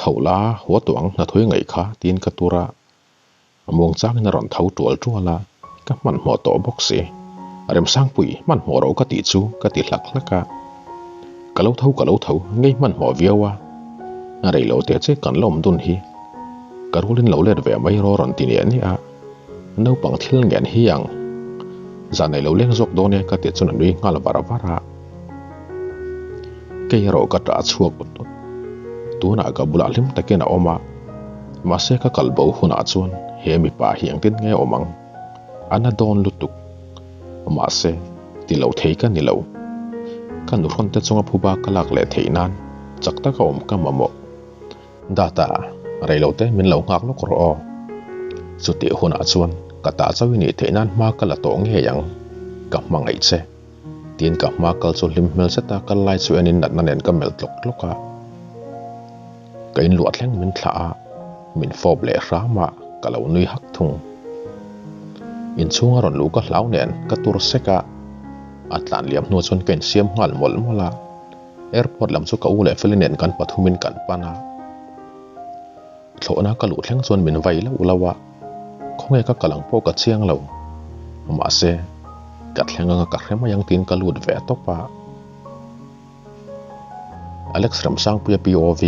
Tho la, haw tawh ang hnathawih ngaih kha tiin ka tur a. Muangchangin a rawn tho tual tual a, ka hmanhmawh tawh bawk si. Remsangpui, hmanhmawh rawh ka tih chu ka ti hlak hlak a. Ka lo tho ka lo tho, ngei hmanhmawh viau a. Rei lo teh che kan la awm dun hi. Ka rulin lo let ve mai rawh rawn ti niah niah a. Naupang thil ngen hi ang. Zan nei lo leng zawk dawn e ka tih chuan a nui nghal var var a. Kei erawh ka ṭah chhuak ut ut. Tunah ka bulah hlim takin a awm a, mahse ka kal bo hunah chuan he mipa hi engtin nge awm ang? A na dawn lutuk. Mahse, ti lo thei ka ni lo. Ka nuhrawn te chunga phuba ka lak leh theih nan chak taka awm ka mamawh. Data, reilote min lo nghak lawk rawh aw. Chutih hunah chuan ka tah chauh i nih theih nan hma ka la tawh ngei ang. Ka hmangaih che. Tiin ka hma kal chu hlim hmel zeta kal lai chu enin natna nen ka melh tlawk tlawk a. Ka inluah thleng min thlah a, min fawp leh hram a, ka lo nui hak thung. Inchhunga rawn luh ka hlau nen ka tur sek a, a tlan liam hnu chuan ka insiam nghal mawlh mawlh a. Airport lam chu ka u leh Feli nen kan pathumin kan pan a. Thlawhna ka luh thleng chuan min vai lauh lauh a, khawnge ka kal ang pawh ka chiang lo. Mahse, ka thleng anga ka hre mai ang tiin ka lut ve tawp a. Alex Ramsangpuia POV.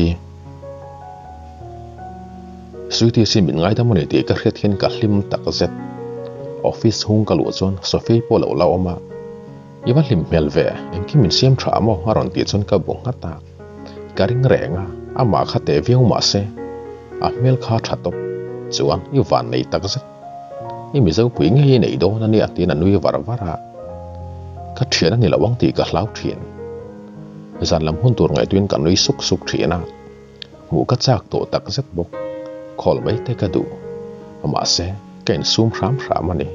Sweetie sin min ngaidam a ni tih ka hriat hian ka hlim takzet. Office chhung ka luh chuan Sophie pawh lo la awm a. I va hlim hmel ve, engkim min siam tha maw? a rawn tih chuan ka bu nghat a. Ka ring reng a, amah kha teh viau mah se, a hmel kha tha tawp. Chuan i van nei tak zet. I Mizopui ngei i nei dawn a nia tiin a nui var var a. Ka thian a ni lo ang tih ka hlau thin. Zan lam hun tur ngaihtuin ka nui suk suk thin a. Hmuh ka chak tawh tak zet bawk. Khawl mai te ka duh. Mahse, ka insum hram hram a ni.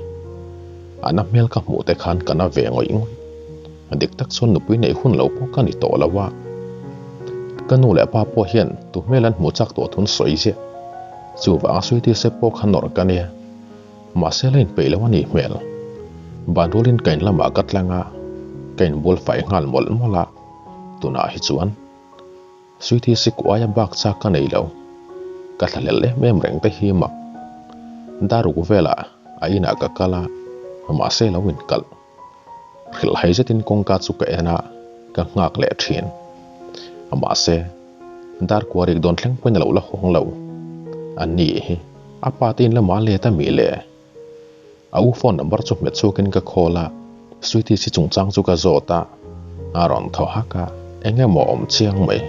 A na hmel ka hmuh te khan ka na ve ngawih ngawih. Dik tak chuan nupui neih hun lo pawh ka ni tawh lo a. Ka nu leh pa pawh hian tu hmel an hmuh chak tawh thun sawi ziah. Chuvanga Sweety sep pawh kha nawrh ka nia. Mahse la inpeih lo a nih hmel. Ban rualin ka in lamah ka tlang a, ka inbual fai nghal mawlh mawlh a. Tunah hi chuan Sweety si kuaia bak chak ka nei lo. Ka thlahlel em em reng te hi mak. Daruk velah a inah ka kal a, mahse lo inkalh. Hrilhhai zetin kawngka chu ka en a, ka nghak leh thin. Mahse, dar kuarik dawn thleng pawhin a lo la hawng lo. A ni hi, a pa te in lamah let a mi le? A u phone number chu hmet chhuakin ka call a, Sweety si chungchang chu ka zawt a, a rawn thaw hak a, eng emaw awm chiang mai.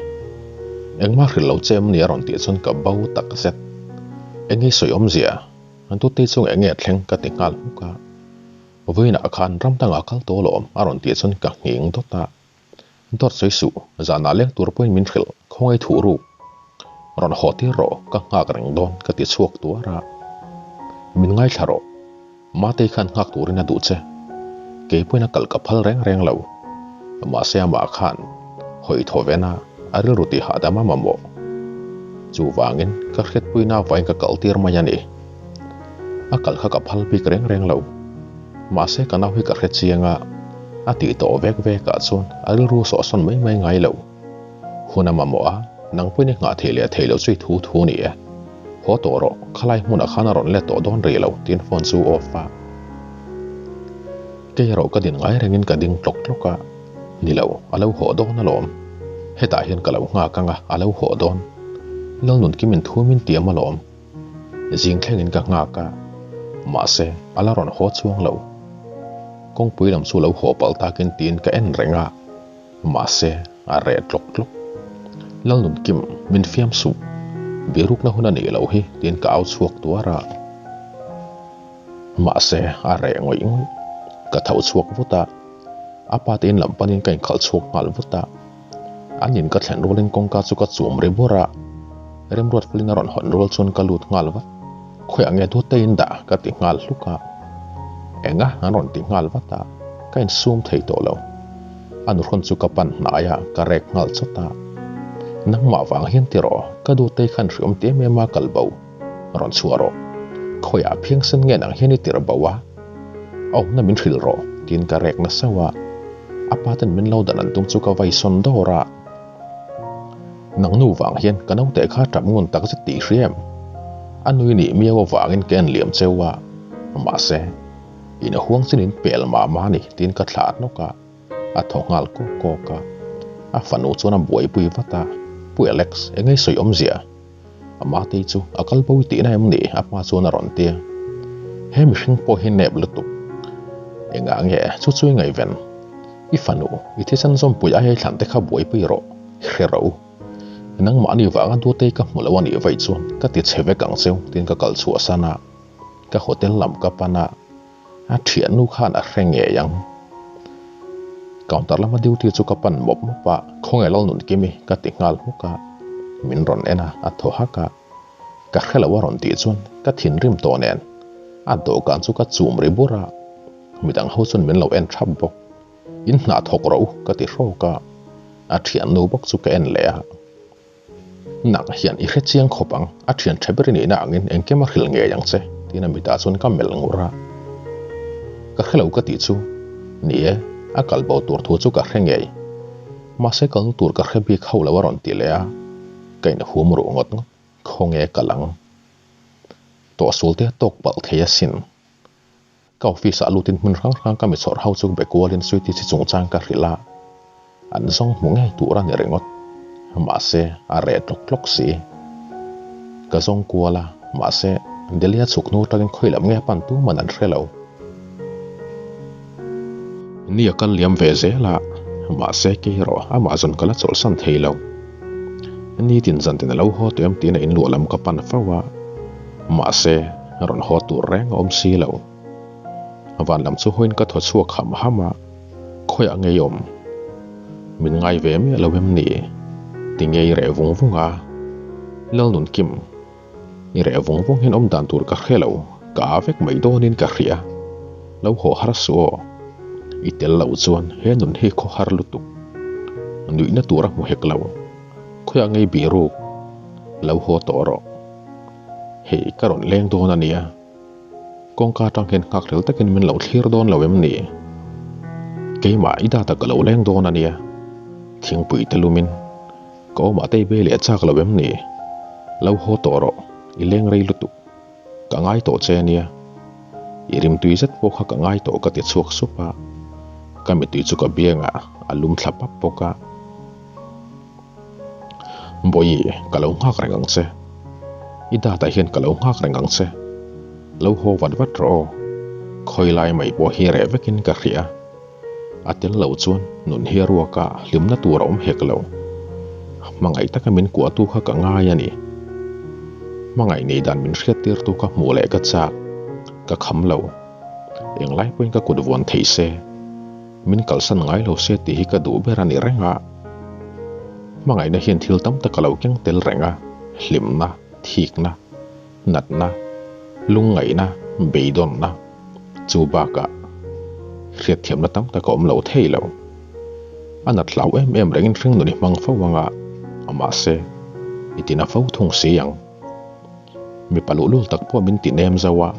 Engmah hrilh lo che em ni a rawn tih chuan ka bo takzet. Eng i sawi awmzia? An tutei chung eng nge a thleng ka ti nghal hmuk a. Vawiinah khan ram dangah kal tawh lawm a rawn tih chuan ka nghing dawt a. Dawt sawi suh, zanah leng tur pawhin min hrilh, khawngaih thuh ruk. Rawn haw tir rawh, ka nghak reng dawn ka ti chhuak tuar a. Min ngaithla rawh, Matei khan nghak turin a duh che. Kei pawhin a kalh ka phal reng reng lo. Mahse amah khan hawi thaw vena a rilru tih hahdam a mamawh. Chuvangin ka hriatpuina avangin ka kalh tir mai a ni. A kal kha ka phal bik reng reng lo. Mahse ka nau hi ka hre chiang a, a tih tawh vek vek ah chuan a rilru sawhsawn mai mai ngai lo. Hun a mamawh a, nang pawhin i nghah theih leh theih loh chu i thu thu ni e. Haw tawh rawh, khalai hmunah khan a rawn let tawh dawn rih lo tiin phone chu off a. Kei erawh ka din ngai rengin ka ding tlawk tlawk a, ni lo, a lo haw dawn alawm. Hetah hian ka lo nghak ang a, a lo haw dawn. Lalnunkimin thu min tiam alawm. Zing thlengin ka nghak a, mahse a la rawn haw chuang lo. Kawngpui lam chu lo haw palh takin tiin ka en reng a, mahse a reh tlawk tlawk. Lalnunkim, min fiam suh. Birukna hun a nih loh hi tiin ka au chhuak tuar a. Mahse a reh ngawih ngawih. Ka tho chhuak vut a, a pa te in lam panin ka inkhalh chhuak nghal vut a. An in ka thlen rualin kawngka chu ka chum ri bur a, Remruat felin a rawn hawn rual chuan ka lut nghal vat. Khawiah nge dawt te in dah? ka ti nghal hluk a. Enga? an rawn ti nghal vat a, ka insum thei tawh lo. A nuhrawn chu ka pan hnai a, ka rek nghal chawt a. Nangmah vang hian ti rawh, ka dawt te khan hriawm ti em em a kal bo. Rawn chhuah rawh. Khawiah phiangsen nge nang hian i tirh bo a? A awmna min hrilh rawh, tiin ka rek nasa a. A pa ten min lo dan an tum chu ka vai sawn dawr a. Nang nu vang hian ka naute kha tap ngun tak zet tih hria em? A nui nih miau avangin ka en liam cheu a, mahse, in a huang chin in pel mah mah a ni tiin ka thlah hnawk a, a thaw nghal kawk kawk a. A fanu chuan a buaipui vat a, Pu Alex, eng ei sawi awmzia? Amate chu a kal bo i tihna em ni? A pa chuan a rawn ti a. He mihring pawh hi nep lutuk. Engah nge chu chu i ngaihven? I fanu, i thisen zawmpui aia i thlan te kha buaipui rawh, hre rawh u. Nangmahni vanga Duatei ka hmu lo a nih vaih chuan ka ti chhe vek ang cheu tiin ka kal chhuahsan a. Ka hotel lam ka pan a, a thiannu khan a hre ngei ang. Counter lama duty chu ka pan mawp mawp a, Khawnge Lalnunkimi ka ti nghal hmuk a, min rawn en a, a thaw hak a. Ka hre lo a rawn tih chuan ka thinrim tawh nen a dawhkan chu ka chum ri bur a, midang ho chuan min lo en thap bawk. In hnah thawk rawh u ka ti hrawk a, a thiannu bawk chu ka en leh a. Nang hian i hre chiang khawp ang, a thian tha ber i nihna angin engkim a hrilh ngei ang che, tiin a mitah chuan ka melh ngur a. Ka hre lo ka tih chu, ni e, a kal bo tur thu chu ka hre ngei. Mahse kalna tur ka hre bik hauh lo a rawn ti leh a, ka inhum ruh ngawt ngawt, khawnge kal ang. Tawhsul te a tawk palh thei asin. Ka office ah lutin hmun hrang hrang ka mi chhawrh ho chu be kualin Sweety chi chungchang ka hrilh a, an zawng hmu ngei tur a ni ringawt. Mahse, a reh tlawk tlawk si. Ka zawng kual a, mahse, Delhi a chhuk hnu atangin khawi lam nge a pan tu man an hre lo. Ni a kal liam ve zel a, mahse kei erawh amah zawn ka la chawlhsan thei lo. Nitin zantin a lo haw tawh em tiin a inluah lam ka pan fo a, mahse, rawn haw tur reng a awm si lo. Van lam chu hawiin ka thaw chhuak ham ham a, khawiah ngei awm? Min ngai ve miah lo em ni? Ti ngei reh vung vung a, Lalnunkim, i reh vung vung hian awm dan tur ka hre lo, ka â vek mai dawnin ka hria. Lo haw har suh aw. I tel loh chuan he nun hi khaw har lutuk. Nuihna tur a hmu hek lo. Khawiah ngei biruk? Lo haw tawh rawh. Hei ka rawn leng dawn a nia. Kawngka atang hian nghakhlel takin min lo thlir dawn lo em ni? Keimah i data ka lo leng dawn a nia. Thingpui te lumin ka awmah te i be leh chak lo em ni? Lo haw tawh rawh, i leng rei lutuk. Ka ngai tawh che a nia. I rimtui zet pawh kha ka ngai tawh ka ti chhuak sup a. Ka mitui chu ka biangah a lum thla pap bawk a. Bawihi, ka lo nghak reng ang che. I data hian ka lo nghak reng ang che. Lo haw vat vat rawh aw. Khawi lai mai pawh hi reh vekin ka hria. A tel lo chuan nun hi a ruak a, hlimna tur a awm hek lo. Hmangaih taka min kuahtu kha ka ngai a ni. Hmangaih nei dan min hriattirtu ka hmuh leh ka chak, ka kham lo. Englai pawhin ka kut vuan thei se. Min kalsan ngai lo se tih hi ka duh ber a ni reng a. Hmangaihna hian thil tam tak a lo keng tel reng a, hlimna, thikna, natna, lungngaihna, beidawnna, chu bakah hriatthiamna tam tak a awm lo thei lo. A nat hlau em em rengin hringnun i hmang fo ang a, mahse, i tina fo thung si ang. Mipa luhlul tak pawh min ti nem zo a,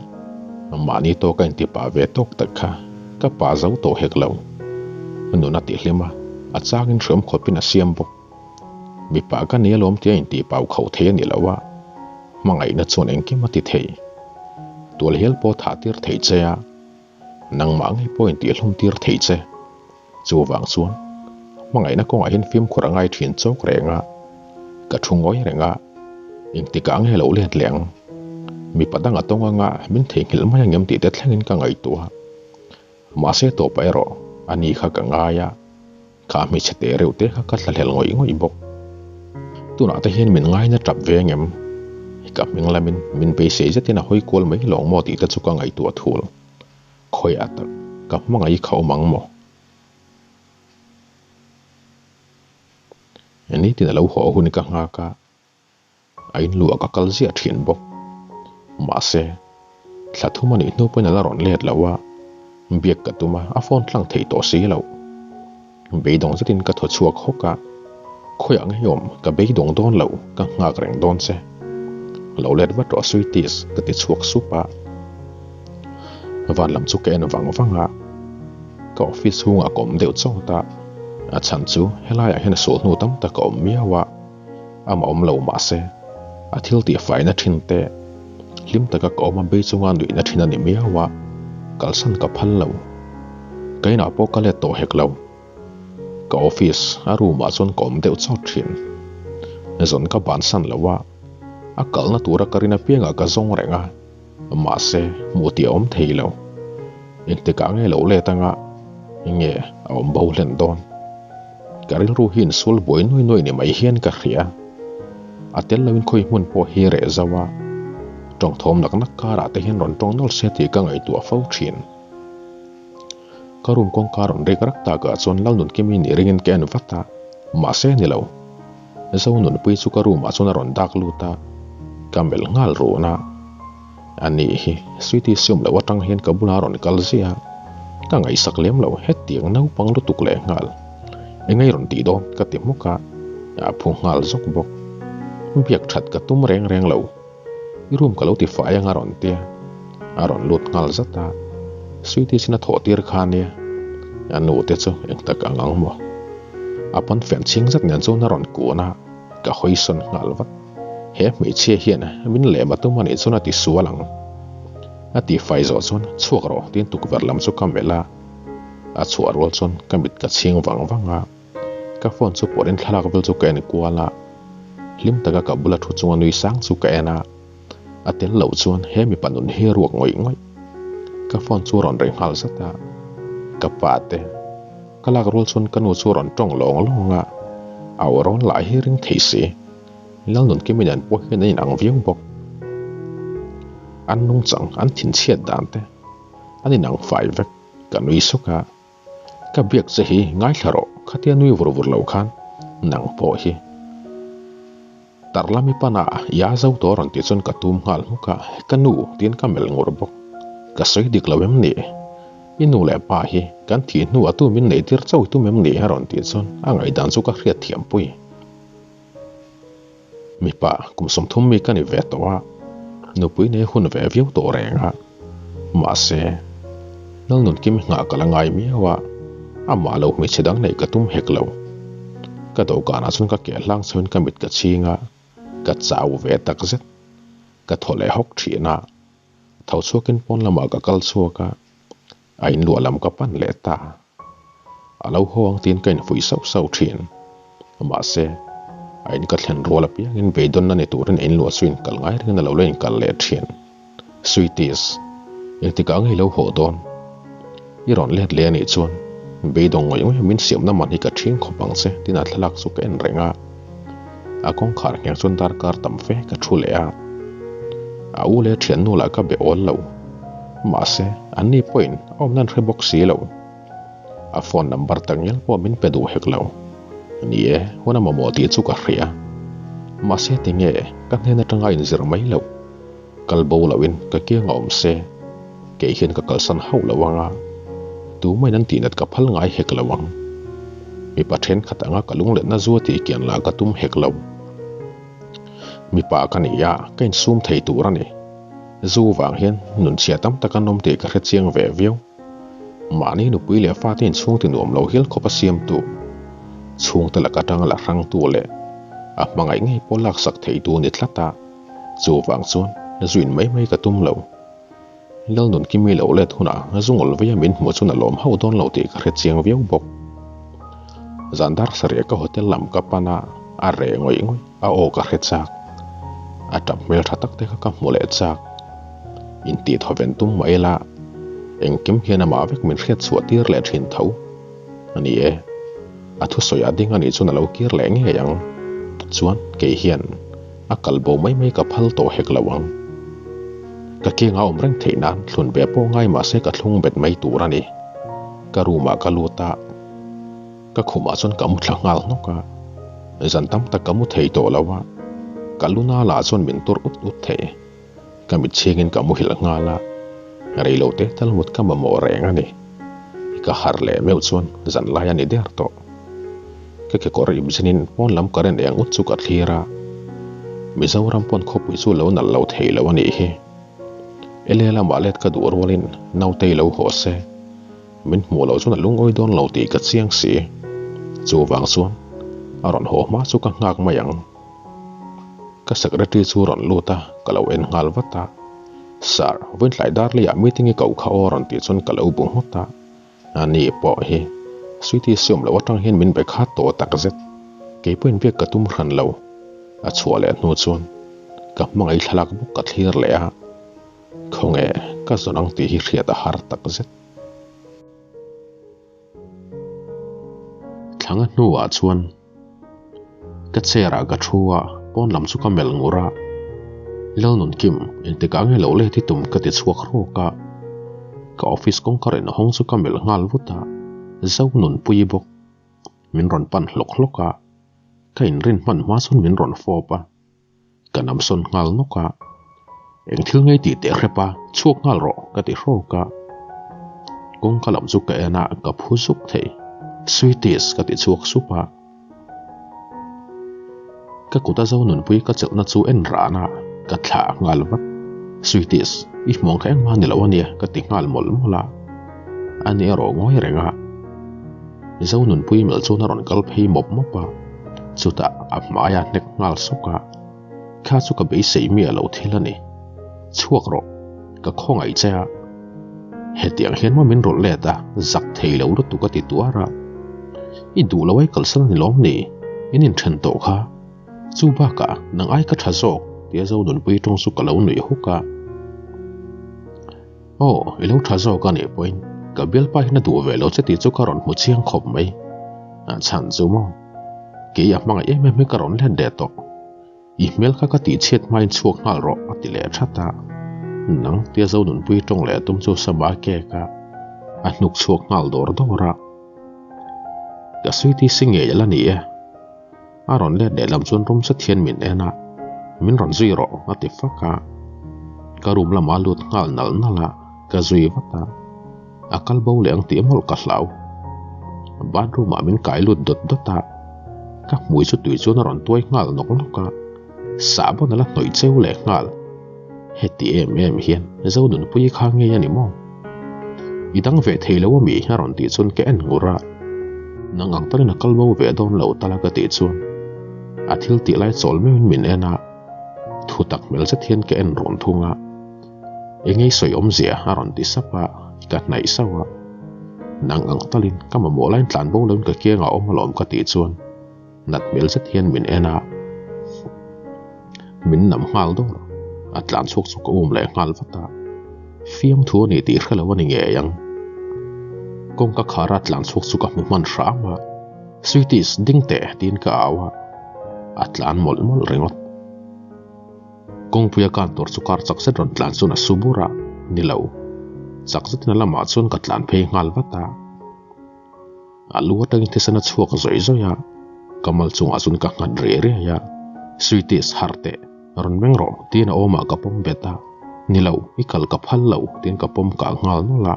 mahni tawka inti pah ve tawk tak kha ka pah zo tawh hek lo. Nun a ti hlim a, a changin hriawm khawpin a siam bawk. Mipa ka ni alawm tia intih pau khauh thei a ni lo a, hmangaihna chuan engkim a ti thei. Tual hial pawh thah tir thei che a, nangmah ngei pawh intih hlum tir thei che. Chuvang chuan hmangaihna kawngah hian fimkhur a ngai thin chawk reng a, ka thu ngawi reng a, engtikah nge lo let leh ang? Mipa dang a tawng anga min theihnghilh mai ang em tih te thlengin ka ngaihtuah. Mahse tawpah erawh a ni kha ka ngai a, kha hmeichhe teh reuh te kha ka thlahlel ngawih ngawih bawk. Tunah te hian min ngaina tap ve ang em? Ka hming lamin min beisei zetin a hawi kual mai lawng maw tih te chu ka ngaihtuah thul. Khawiah tak ka hmangaih kha awm ang maw? Nitin a lo haw hun ka nghak a, a inluah ka kal ziah thin bawk. Mahse, thla thum a nih hnu pawhin a la rawn let lo a, biak ka tum a, a phone tlang thei tawh si lo. Beidawng zetin ka thaw chhuak hawk a, Khawiah ngei awm, ka beidawng dawn lo, ka nghak reng dawn che. Lo let vat rawh Sweeties, ka ti chhuak sup a. Van lam chu ka en vang vang a, ka office chhungah ka awm deuh chawt a, a chhan chu helaiah hian a sulhnu tam tak a awm miau a. Amah awm lo mah se, a thil tih faina thin te, hlim taka ka awm a bei chunga nuihna thin a ni miau a, kalsan ka phal lo. Ka inah pawh ka let tawh hek lo. Ka office a room ah chuan ka awm deuh chawt thin. Zawn ka bansan lo a, a kalna tura ka rin apiangah ka zawng reng a. Mahse, hmuh tih a awm thei lo. Engtikah nge lo let anga nge a awm bo hlen dawn? Ka rilru hi insul buai nuai nuai ni mai hian ka hria. A tel loin khawi hmun pawh hi reh zauh a, tawng thawm nak nak karah te hian rawn tawng nawlh se tih ka ngaihtuah fo thin. Ka room kawngka rawn rik rak takah chuan Lalnunkimi nih ringin ka en vat a, mahse ni lo. Zonunpui chu ka room ah chuan a rawn dak lut a, ka melh nghal run a. A ni hi Sweety siam loh atang hian ka bulah a rawn kal ziah a, ka ngaihsak lem lo hetiang naupang lutuk leh nghal. Engei rawn tih dawn ka ti hmuk a, a phu nghal zawk bawk. Biak that ka tum reng reng lo. I room ka lo ti fai anga rawn tia, a rawn lut nghal zat a, Sweety sin a thawh tir kha ania, a nu te chu eng tak ang ang maw? A pawn fen chhing zet nen chuan a rawn kun a, ka hawi sawn nghal vat. He hmeichhia hian min lem a tum anih chuan a ti sual ang. A ti fai zawh chuan chhuak rawh tiin tukverh lam chu ka melh a, a chhuah rual chuan ka mit ka chhing vang vang a. Ka phone chu pawhin thlalak vel chu ka en kual a, hlim taka ka bula thu chunga nui sang chu ka en a, a tel loh chuan he mipa nun hi ruak ngawih ngawih. Ka phone chu rawn reh nghal zat a, ka pa te ka lak rual chuan ka nu chu rawn tawng lawng lawng a, a aw rawn lah hi ring thei si. Lalnunkimi nen pawh hian an inang viau bawk. An nungchang an thinchhiat dan te an inang fai vek, ka nui suk a. Ka biak che hi ngaithla rawh khatia nui vur vur lo khan nang pawh hi Tarlami pana ya zo tawh rawn tih chuan ka tum nghal hmuk a, ka nu tiin ka melh ngur bawk. Ka sawi dik lo em ni? I nu leh pa hi kan thih hnu a tu min nei tir chauh i tum em ni? a rawn tih chuan a ngaihdan chu ka hriat thiam pui. Mipa kum 30 mi ka ni ve tawh a, nupui nei hun ve viau tawh reng a. Mahse, Lalnunkim nghah ka la ngai miau a, amah lo hmeichhe dang neih ka tum hek lo. Ka dawhkanah chuan ka keh hlang chhoin ka mit ka chhing a, ka chau ve takzet. Ka thaw leh hawk thin a, tho chhuakin pawn lamah ka kal chhuak a, a inluah lam ka pan leh ta. A lo haw ang tiin ka infuih sauh sauh thin. Mahse, a in ka thlen rual apiangin beidawnna ni turin a inluah chu inkal ngai rengin a lo la inkal leh thin. Sweeties, engtikah nge i lo haw dawn? I rawn let leh anih chuan beidawng ngawih ngawih min siamna man hi ka ṭhing khawp ang che tiin a thlalak chu ka en reng a. A kawngkhar ngheng chuan darkar tam fe ka thu leh a. A u leh thiannu lah ka be awl lo. Mahse, anni pawhin a awmna an hre bawk si lo. A phone number tak ngial pawh min pe duh hek lo. Ni e, hun a mamawh tih chu ka hria. Mahse tinge ka hnen atanga inzir mai loh. Kal bo loin ka kiang a awm se, kei hian ka kalsan hauh lo ang a, tumain an tihnat ka phal ngai hek lo ang. Mipa thenkhat anga ka lungletna zua tih kian lah ka tum hek lo. Mipa ka ni a, ka insum thei tur a ni. Zu vang hian nunchhia tam tak an awm tih ka hre chiang ve viau. Mahni nupui leh fate inchhung ti nuam lo hial khawp a siamtu, chhungte laka atanga la hrangtu leh a hmangaih ngei pawh laksak theitu ni tlat a. Chuvang chuan zuin mai mai ka tum lo. Lalnunkimi lo let hunah zungawl veia min hmuh chuan a lawm hauh dawn lo tih ka hre chiang viau bawk. Zan dar sarih ka hotel lam ka pan a, a reh ngawih ngawih a aw ka hre chak. A tap hmel tha tak te kha ka hmu leh chak. Intih thawven tum mah ila engkim hian amah vek min hriat chhuah tir leh thin tho. A ni e, a thusawi a ding anih chuan a lo kir leh ngei ang. Chuan kei hian. A kal bo mai mai ka phal tawh hek lo ang. Ka keng a awm reng theih nan thlun ve pawh ngai mah se ka thlung bet mai tur a ni. Ka room ah ka lut a, ka khumah chuan ka mu thla nghal hnawk a. Zan tam tak ka mu thei tawh lo a, ka luna lah chuan min tur ut ut thei. Ka mit chhingin ka muhilh nghal a, reilo te tal mut ka mamawh reng a ni. Ka harh leh meuh chuan zan lai a ni der tawh. Ka kekawr ip zinin pawn lam current eng ut chu ka thlir a, Mizoram pawn khawpui chu lo nalh lo thei lo a nih hi. Ele lamah let ka duh rualin nautei lo haw se, min hmuh loh chuan a lungawi dawn lo tih ka chiang si. Chuvang chuan a rawn haw hma chu ka nghak mai ang. Ka secretary chu rawn lut a, ka lo en nghal vat a. Sir, vawiin tlai dar leiah meeting i koh kha aw rawn tih chuan ka lo bu nghut a. Ani pawh hi Sweety siam loh atang hian min be kha tawh takzet. Kei pawhin biak ka tum hran lo. A chhuah leh hnu chuan ka hmangaih thlalak bawk ka thlir leh a. Khawnge ka zawn ang tih hi hriat a har takzet. Thlanga hnuah chuan ka chair ah ka thu a, pawn lam chu ka melh ngur a. Lalnunkim, engtikah nge lo let i tum ka ti chhuak rawk a. Ka office kawngka rawn hawng chu ka melh nghal vut a, Zonunpui bawk min rawn pan hlawk hlawk a, ka inrin hman hma chuan min rawn fawp a. Ka namsawn nghal nawk a, Eng thil ngei tih teh hrep a, chhuak nghal rawh ka ti hrawk a. Kawngka lam chu ka en a, ka phu zuk thei. Sweeties ka ti chhuak sup a. Ka kut a zo nunpui ka chelhna chu en ran a, ka thlah nghal vat. Sweeties, i hmuang kha engmah ni lo a nia ka ti nghal mawlh mawlh a. Ani erawh ngawi reng a. Zo nunpui melh chuan a rawn kal phei mawp mawp a. Chutah a hmai a hnek nghal sawk a, Kha chu ka beisei mi a lo thil a ni. Chhuak rawh, ka khawngaih che a. Hetiang hian maw min rawlh let a, zak thei lo lutuk a ti tuar a. I duh lo ai kalsan a ni lawm ni? In inthen tawh kha. Chu bakah nang ai ka tha zawk tia Zo nunpui tawng chu ka lo nuih huk a. Aw, i lo tha zawk a nih pawhin ka bialpa hian a duh ve lo che tih chu ka rawn hmu chiang khawp mai. A chhan chu maw? Kei a hmangaih em em hi ka rawn let leh tawh. I hmel kha ka tih chhiat hmain chhuak nghal rawh a ti leh that a. Nang tia zo nunpui tawng leh tum chu sama kek a, a hnuk chhuak nghal dawr dawr a. Ka sweetie si ngei a la ni e. A rawn let leh lam chuan rum zet hian min en a, Min rawn zui rawh a ti fak a. Ka room lamah a lut nghal nalh nalh a, ka zui vat a. A kal bo leh ang tih mawlh ka hlau. Bathroom ah min kai lut dawt dawt a, ka hmui chu tui chuan a rawn tuai nghal nawk nawk a, sahbawn a la hnawih cheu leh nghal. Heti em em hian Zonunpuii kha ngei a ni maw? I dang ve thei lo ami? a rawn tih chuan ka en ngur a, Nang ang talin a kal bo ve dawn lo tala ka tih chuan a thil tih lai chawl meuhin min en a, thu tak hmel zet hian ka en rawn thung a. Engei sawi awmzia a rawn ti sap a, ka hnaih sauh a. Nang ang talin ka mamawh laiin tlan bo loin ka kiangah awm alawm ka tih chuan nat hmel zet hian min en a, min nam nghal dawr. A tlan chhuak chu ka um leh nghal vat a, fiamthu a ni tih hre lo a ni ngei ang. Kawngka khara tlan chhuak chu ka hmu hman hram a, Sweeties ding teh tiin ka au a, a tlan mawlh mawlh ringawt. Kawngpuia kan tur chu kar chak zet rawn tlan chuan a su bur a, ni lo. Chak zetin a lamah chuan ka tlan phei nghal vat a. A lu atangin thisen a chhuak zawih zawih a, ka mal chungah chuan ka nghat riai riai a, Sweeties harh teh, rawn meng rawh tiin a awmah ka pawm bet a, ni lo, i kal ka phal lo tiin ka pawm kah nghal nawlh a.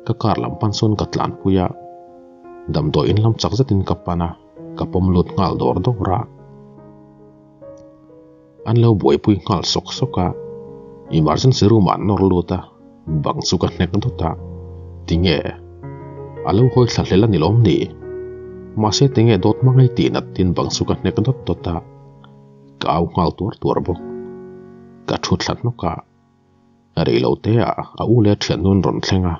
Ka car lam pan chuan ka tlanpui a, damdawi in lam chak zetin ka pan a, ka pawm lut nghal dawr dawr a. An lo buaipui nghal sawk sawk a, emergency room ah an nawr lut a, bang chu ka hnek dawt a, tinge a lo hawi thla hlel a ni lawm ni? Mahse tinge dawt hmangaih tih nat tin bang chu ka hnek dawt dawt a, ka au nghal tuar tuar bawk. Ka thu thla hnawk a, rei lo te ah a u leh a thiannu an rawn thleng a.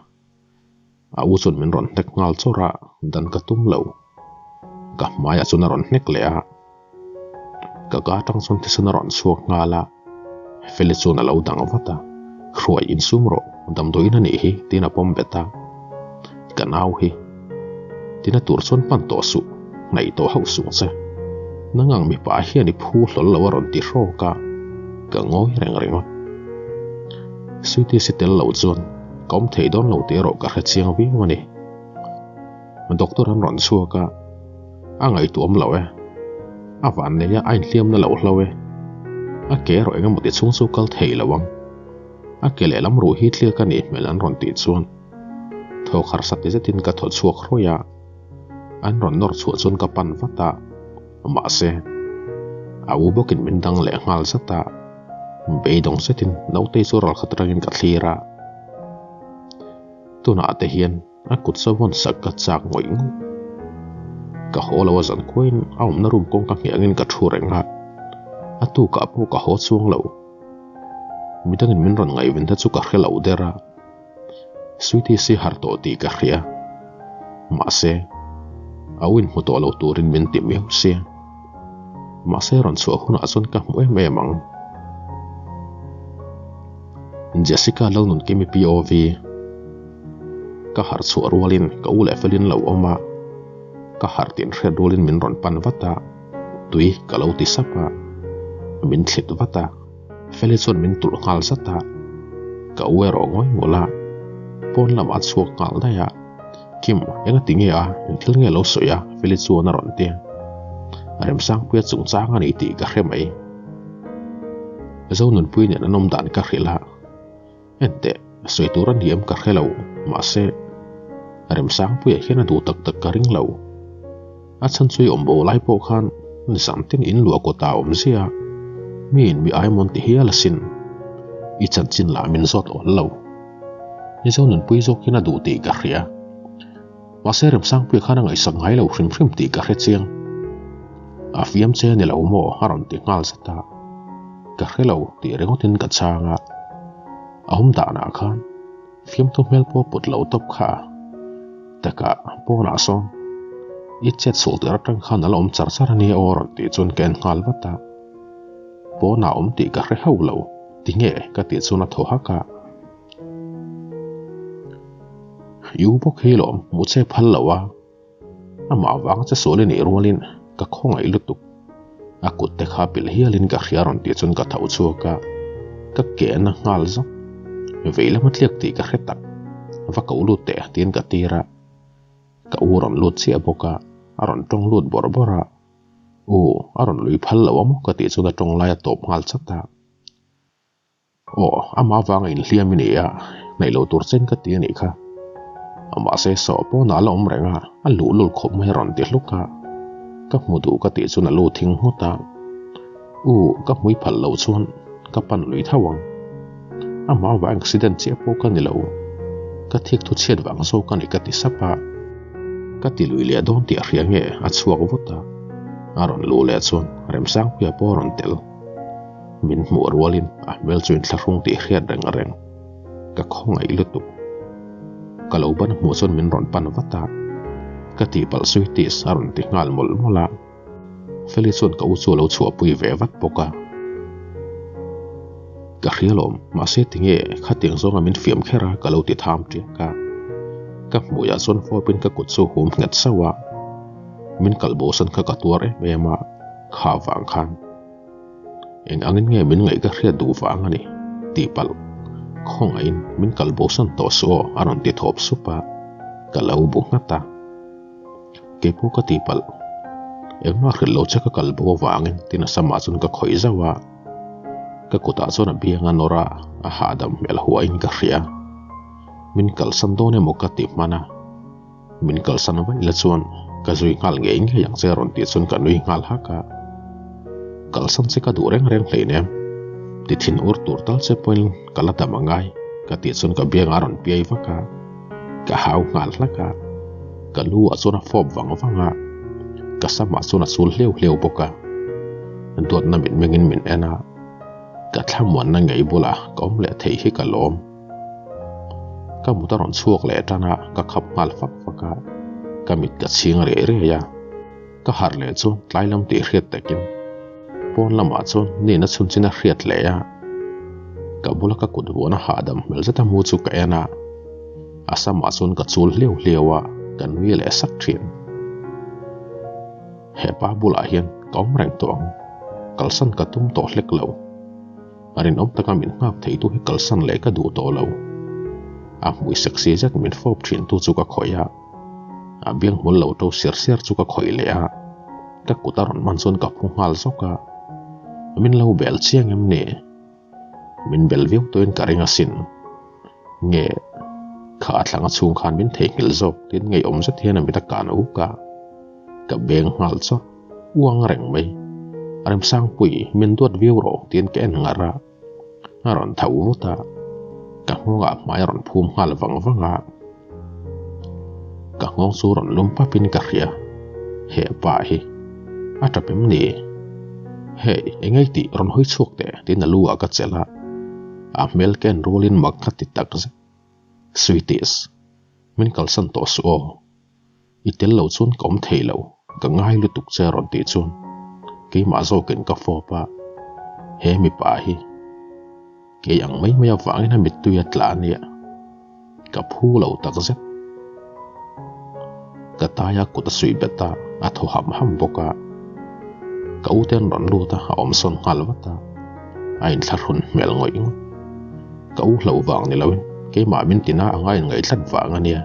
A u chuan min rawn hnek nghal chawrh a, dan ka tum lo. Ka hmaiah chuan a rawn hnek leh a. Ka ka atang chuan thisen a rawn chhuak nghal a. Feli chuan a lo dang vat a, Hruai insum rawh, damdawiin a nih hi, tiin a pawm bet a. Ka nau hi. Tina tur chuan pan tawh suh, hnaih tawh hauh sung che. Nang ang mipa hian i phu hlawl lo a rawn ti hrawk a, ka ngawi reng ringawt. Sweetie si tel lo chuan ka awm thei dawn lo tih erawh ka hre chiang viau a ni. Doctor an rawn chhuak a, a ngaihtuah awm lo e. A van nei a, a inhliam na lo hlo e. A ke erawh eng emaw ti chhung chu kal thei lo ang. A ke lehlam ruh hi tliak a nih hmel an rawn tih chuan thawk harsa ti zetin ka thaw chhuak hruai a, an rawn nawr chhuah chuan ka pan vat a, mahse a u bawkin min dang leh nghal zat a, beidawng zetin nautei chu ralkhat atangin ka thlir a, tunah te hian a kut chu vawn sak ka chak ngawih ngawih. Ka haw lo a zan khuain a awmna room kawngka ngheh angin ka thu reng a, a A tukah pawh ka haw chuang lo. Midangin min rawn ngaihven te chu ka hre lo der a. Sweetie si har tawh tih ka hria. Mahse, a u inhmu tawh lo turin min ti miau sia. Mahse rawn chhuah hunah chuan ka hmu em em ang. Jessica Lalnunkimi POV Ka harh chhuah rualin ka u leh felin lo awm a, ka harh tin hriat rualin min rawn pan vat a, tui ka lo ti sap a, min thlit vat a, Feli chuan min tulh nghal zat a, ka u erawh ngawi ngawlh a, pawn lamah a chhuak nghal daih a, Kim, enga ti nge a, eng thil nge lo sawi a? Feli chuan a rawn ti. Remsangpuia chungchang a ni tih ka hre mai. Zonunpui nen an awm dan ka hrilh a, Enteh, sawi tur a ni em ka hre lo, mahse, Remsangpuia hian a duh tak tak ka ring lo. A chhan chu i awm bo lai pawh khan nizan tin in luah kawtah a awm zia a, miin mi aimawn ti hial asin. I chanchin lah min zawt awl lo. Mizo nunpui zawk hian a duh tih ka hria. Mahse Remsangpuia khan a ngaihsak ngai lo hrim hrim tih ka hre chiang. A fiam che a ni lo maw a rawn ti nghal zat a. Ka hre lo tih ringawtin ka chhang a. A awm danah khan fiamthu hmel pawh put lo tawp kha a. Takah pawnah sawn i chet sul tir atang khan a la awm char char a nia aw a rawn tih chuan ka en nghal vat a. Pawnah awm tih ka hre hauh lo, tinge ka tih chuan a thaw hak a. I u bawk hi lawm hmuh che phal lo a, amah vang che sual i nih rualin ka khawngaih lutuk. A kut te kha pilh hialin ka hria rawn tih chuan ka tho chhuak a, ka ke na nghal zawk. Vei lama tliak tih ka hre tak, va koh lut teh tiin ka tir a. Ka u rawn lut chiah bawk a, a rawn tawng lut bawrh bawrh a. U, a rawn lui phal lo a maw ka tih chuan a tawng lai a tawp nghal chat a. Aw, amah avanga inhliam i ni a, hnaih lo tur chen ka ti a nih kha. Mahse saw pawnah a la awm reng a, a luh lul khawp mai a rawn ti hluk a. Ka hmu duh ka tih chuan a lu thing nghut a. U, ka hmui phalh loh chuan ka pan lui tho ang. Amah avang accident chiah pawh ka ni lo. Ka thik thu chhiat vang zawk a ni ka ti sap a. Ka ti lui leh dawn tih a hria nge a chhuak vut a. A rawn luh leh chuan Remsangpuia pawh a rawn tel. Min hmuh rualin a hmel chu inthlahrung tih hriat reng reng. Ka khawngaih lutuk. Ka lo ban hmuh chuan min rawn pan vat a. Ka tihpalh Sweeties a rawn ti nghal mawlh mawlh a. Feli chuan ka u chu a lo chhuahpui ve vat bawk a. Ka hria lawm, mahse tinge khatiang zawnga min fiam kher a ka lo ti tham tiak a. Ka hmuiah chuan fawpin ka kut chu hum nghet sauh a. Min kalbosan kha ka tuar em em a, kha vang khan. Eng angin nge min ngaih ka hriat duh vang a ni? tih palh khawngaihin min kal bosan tawh suh aw a rawn ti thawp sup a, ka lo bu nghat a. Keipawh ka tih palh, engmah hrilh lo che ka kal bo avangin tin a samah chuan ka khawih zauh a, ka kutah chuan a biang a nawr a, a hahdam hmel huahin ka hria. Min kalsan dawn emaw ka ti hman a. Min kalsan vaih la chuan ka zui nghal ngei ngei ang che rawn tih chuan ka nui nghal hak a. Kalsan che ka duh reng reng hleinem. Ti thin ur tur tal che pawhin ka la dam angai ka tih chuan ka biangah a rawn piai vak a. Ka hau nghal hlak a. Ka lu ah chuan a fawp vang vang a. Ka samah chuan a chul hleuh hleuh bawk a. Duatna mitmengin min en a. Ka thlamuanna ngei bulah ka awm leh theih hi ka lawm. Ka mut a rawn chhuak leh tan a, ka khap nghal fak fak a, ka mit ka chhing riai riai a. Ka harh leh chu tlai lam tih hriat takin pawn lamah chuan nihna chhun chin a hriat leh a. Ka bula ka kut vuahna hahdam hmel zeta mu chu ka en a, a samah chuan ka chul hliau hliau a, ka nui leh sak thin. Hepa bulah hian ka awm reng tawh ang, kalsan ka tum tawh hlek lo. A rinawm taka min nghak theitu hi kalsan leh ka duh tawh lo. A hmui sexy zet min fawp thintu chu ka khawih a, a biang hmul lo to siar siar chu ka khawih leh a, ka kut a rawn hman chuan ka phu nghal zawk a. Min lo bel chiang em ni? Min bel viau tawhin ka ring asin. Nge, kha a thlanga chhung khan min theihnghilh zawk tiin ngeiawm zet hian a mit a kan uk a, ka beng nghal chawt. Uang reng mai. Remsangpui, min duat viau rawh tiin ka en ngar a. A rawn tho vut a. Ka nghawngah hmai a rawn phum nghal vang vang a. Ka nghawng chu rawn lum papin ka hria. He pa hi a tap em ni? Hey, eng ei tih rawn hawi chhuak teh tiin a lu ah ka chelh a, a hmel ka en rualin mak ka ti tak zet. Sweeties, min kalsan tawh suh aw. I tel lo chuan ka awm thei lo, ka ngai lutuk che rawn tih chuan keimah zawkin ka fawp a, he mipa hi kei ang mai mai avangin a mittui a tla a nia, ka phu lo tak zet. Ka taia kut a suih bet a, a thaw ham ham bawk a, ka u te an rawn lut a, a awmsawn nghal vat a, a inthlahrun hmel ngawih ngawih. Ka u hlauh vang ni loin keimah min tina anga inngaih tlat vang a nia,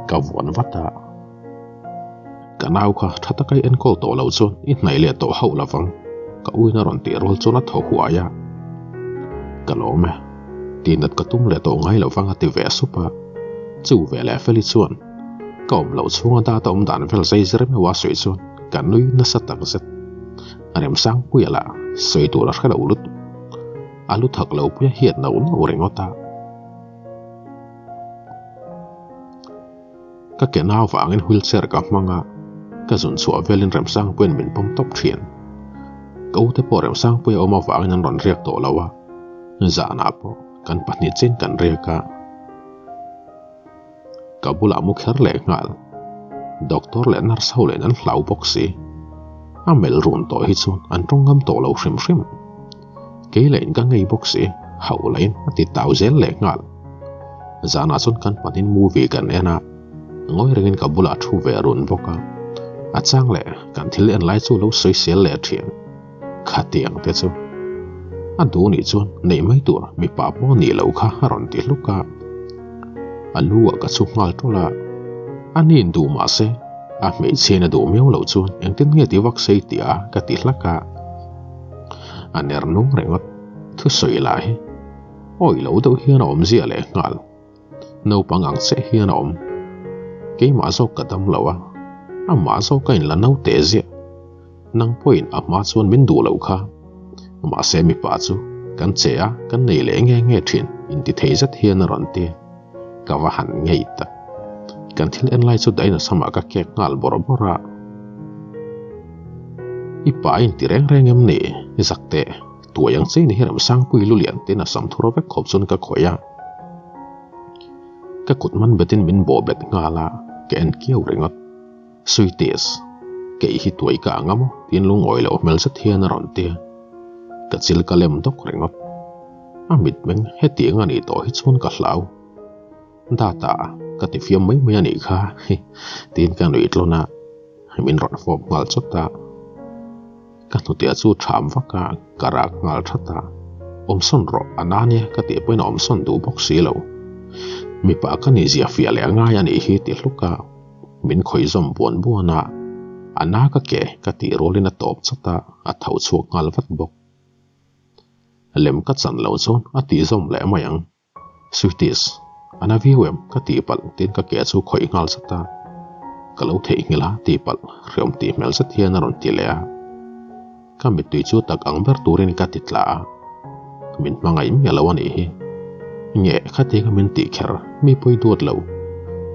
ka vuan vat a. Ka nau kha tha taka i enkawl tawh loh chuan i hnaih leh tawh hauh lo vang, ka uin a rawn tih rual chuan a thaw huai a. Ka lawm e, tihnat ka tum leh tawh ngai lo vang a ti ve sup a. Chu ve leh Feli chuan ka awm loh chhunga data awm dan vel zai zir meuh a sawi chuan ka nui nasa takzet. Remsangpuia lah sawi tur a hre lo lutuk. A lu thak lo pui a hiat nauh nauh ringawt a. Ka ke nau vangin wheelchair ka hmang a, ka zun chhuah velin Remsangpuia'n min pawm tawp thin. Ka ute pawh Remsangpuia awm avangin an rawn riak tawh lo a, zanah pawh kan pahnih chin kan riak a. Ka bulah mu kher leh nghal. Doctor leh nurse ho leh an hlau bawk si. A melh run tawh hi chuan an tawng ngam tawh lo hrim hrim. Kei leh in ka ngei bawk si, hauh lah in a ti tau zel leh nghal. Zanah chuan kan panin movie kan en a, ngawi rengin ka bulah thu ve run bawk a. A chang leh kan thil en lai chu lo sawisel leh thin. Khatiang te chu a duh nih chuan neih mai tur mipa pawh nih loh kha a rawn ti hluk a. A lu ah ka chhuk nghal tawlh a, a ni in duh mah se a hmeichhia in a duh miau loh chuan engtin nge ti vak sei tih a ka ti hlak a. A ner nung ringawt thusawi lah hi awih lo deuh hian a awm ziah leh nghal. Naupang ang chiah hian a awm. Keimah zawk ka dam lo a, amah zawk a inla no teh ziah. Nang pawhin a hma chuan min duh loh kha. Mahse mipa chu kan che a, kan nei leh nge nge thin inti thei zet hian a rawn ti. Ka va han ngei tak. Kan thil en lai chu daina samah ka kek nghal bawrh bawrh a. I pa inti reng reng em ni? Zak teh. Tuai ang che ni hi Ramsangpui lulian tin a sam thur vek khawp chuan ka khawih a. Ka kut man betin min bawh bet nghal a, ka en kiau ringawt. Sweeties, kei hi tuai ka ang a maw? Tiin lungawi loh hmel zet hian a rawn ti a. Ka chil ka lem dawk ringawt. A mitmeng hetiang a nih tawh hi chuan ka hlau. Data, ka ti fiam mai mai a nih kha, tiin ka nuih tlawn a, min rawn fawp nghal chawt a. Ka hnute chu ṭham vak a, ka rak nghal ṭhat a. Awmsawn rawh, a na nia ka tih pawhin a awmsawn duh bawk si lo. Mipa ka nih zia fiah leh a ngai a nih hi ti hluk a, min khawih zawm buan buan a. A na ka ke ka tih rualin a tawp chawt a, a tho chhuak nghal vat bawk. Lem ka chan lo chuan a tih zawm leh mai ang. Sweeties, a na viau em? Ka tih palh tiin ka ke chu khawih nghal zat a. Ka lo theihnghilh a tih palh hreawm tih hmel zet hian a rawn ti leh a. Ka mittui chu tak ang ber turin ka ti tla a. Min hmangaih miah lo a nih hi. Nge khatianga min tih kher mi pawi duat lo.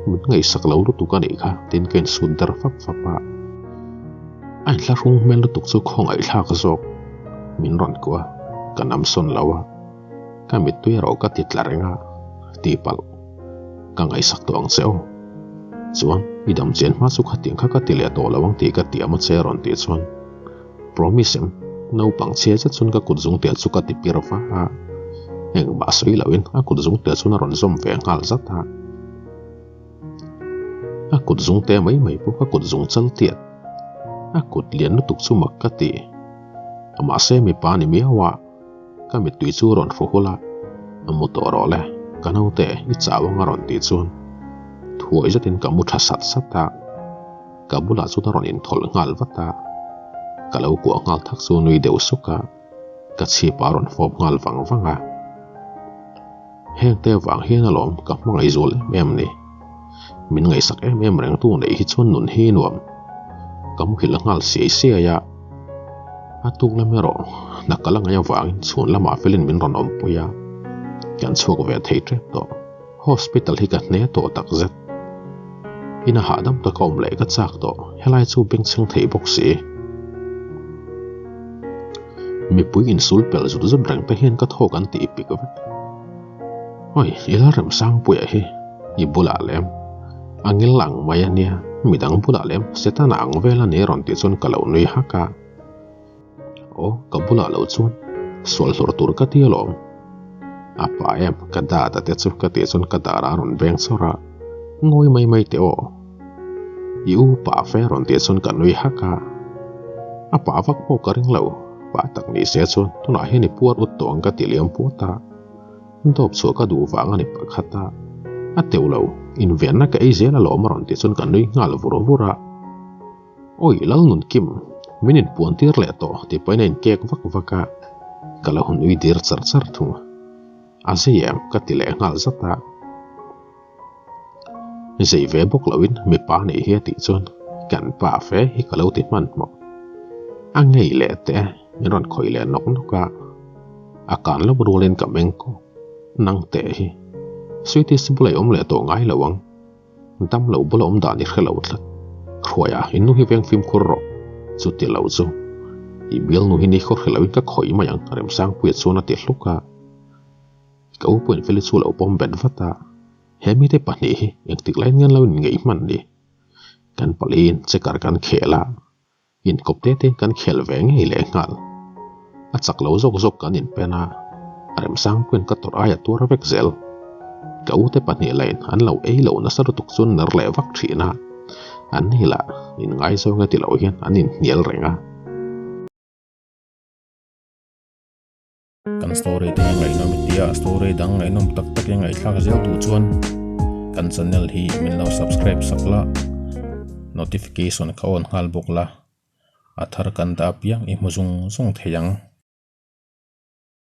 Min ngaihsak lo lutuk a nih kha tiin ka insut der fap fap a. A inthlahrung hmel lutuk chu khawngaihthlak zawk min rawn kuah a, ka namsawn lo a. Ka mittui erawh ka ti tla reng a, tihpalh ka ngaihsak tawh ang che aw. Chuan, i dam chian hma chu khatiang kha ka ti leh tawh lo ang tih ka tiam a che rawn tih chuan Promise em? Naupang chhia zet chuan ka kut zung tel chu ka ti pir va a, engmah sawi loin a kut zung tel chuan a rawn zawm ve nghal zat a. A kut zung te mai mai pawh ka kut zung chal tiat. A kut lian lutuk chu mak ka ti. Mahse mipa ni miau a. Ka mittui chu rawn hru hul a, A mu tawh rawh le, ka naute i chau ang a rawn tih chuan thuawih zetin ka mu tha sat sat a, ka bulah chuan a rawn inthawlh nghal vat a, ka lo kuah nghal thak chu nui deuh suk a, ka chhip a rawn fawp nghal vang vang a. Heng te vang hian alawm ka hmangaih zual em em ni. Min ngaihsak em em reng tu neih hi chuan nun hi nuam. Ka muhilh nghal siai siai a. A tuk lam erawh hna ka la ngaih avangin chhun lamah felin min rawn awmpui a. Kan chhuak ve thei tep tawh. Hospital hi ka hne tawh takzet. Ina hahdam taka awm leh ka chak tawh. Helai chu bengchheng thei bawk si. Mipui insul pel zut zut reng te hian ka thawk an tih pik vek. Oi, i Lalremsangpuia hi i bulah lem a ngil ang mai a nia, midang bulah lem Setana ang vel a ni rawn tih chuan ka lo nui hak a. Aw, ka bulah lo chuan sual hlawr tur ka ti alawm. A pa em, ka dada te chu ka tih chuan ka dar a rawn veng chawrh a, ngawi mai mai teh aw. I u pa fe rawn tih chuan ka nui hak a, a pa vak pawh ka ring lo, pa tak ni se chuan tunah hian i puar ut tawh ang ka ti liam puat a, dawp chhuah ka duh vang a ni pakhat a, a teuh lo, invenna ka ei zel alawm a rawn tih chuan ka nui nghal vur vur a. Awi Lalnunkim, min inpuan tir leh tawh tih pahin a inkek vak vak a, ka lo nui dir char char thung. A zei em ka ti leh nghal zat a. Zei ve bawk loin mipa nih hi a tih chuan kan pa fe hi ka lo ti hmanhmawh. A ngei leh teh min rawn khawih leh nawk nawk a, a kan lawk rualin ka meng kawk. Nang teh hi Sweetie bula i awm leh tawh ngai lo ang. Dam lo bula awm dan i hre lo tlat. Hruaia, in nu hi veng fimkhur rawh. Chuti lo chu. I bial nu hi ni khaw hre loin ka khawih mai ang, Remsangpuia chuan a ti hluk a. Ka u pawhin Feli chu a lo pawm bet vat a. He mite pahnih hi engtik laiin nge an lo inngeih hman ni? Kan paliin checker kan khel a. Inkawp te te kan khel ve ngei leh nghal. A chak lo zawk zawk kan inpen a, Remsangpuiin ka tawrh aia tuar vek zel. Ka ute pahnih lain an lo ei lo nasa lutuk chuan ner leh vak thin a, an ni lah inngaizawng e ti lo hian an inhnial reng a. Kan story te hi ngaihnawm i tia, story dang ngaihnawm tak tak i ngaihthlak zel duh chuan kan channel hi min lo subscribe sak la, notification kha on nghal bawk la, a thar kan dah apiang i hmu zung zung thei ang.